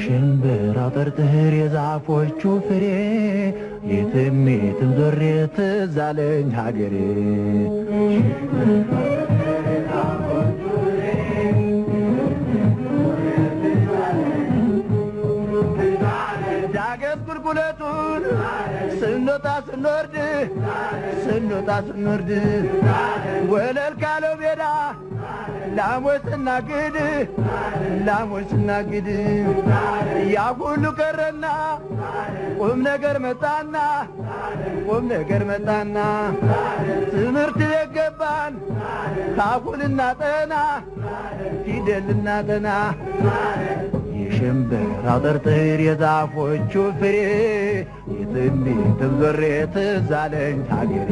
የሽምብራው ጥርጥር የዛፎቹ ፍሬ የትም የትም ዞሬ ትዝ አለኝ ሀገሬ። ዳገት ቁልቁለቱን ስንወጣ ስንወርድ፣ ስንወጣ ስንወርድ፣ ወለል ካለው ሜዳ ላሞች ስናግድ፣ ላሞች ስናግድ፣ ያ ሁሉ ቀረና ቁም ነገር መጣና፣ ቁም ነገር መጣና፣ ትምህርት ቤት ገባን ካሁልና ጠና ፊደልና ጠና። የሽምብራው ጥርጥር የዛፎቹ ፍሬ የትም የትም ዞሬ ትዝ አለኝ ሀገሬ።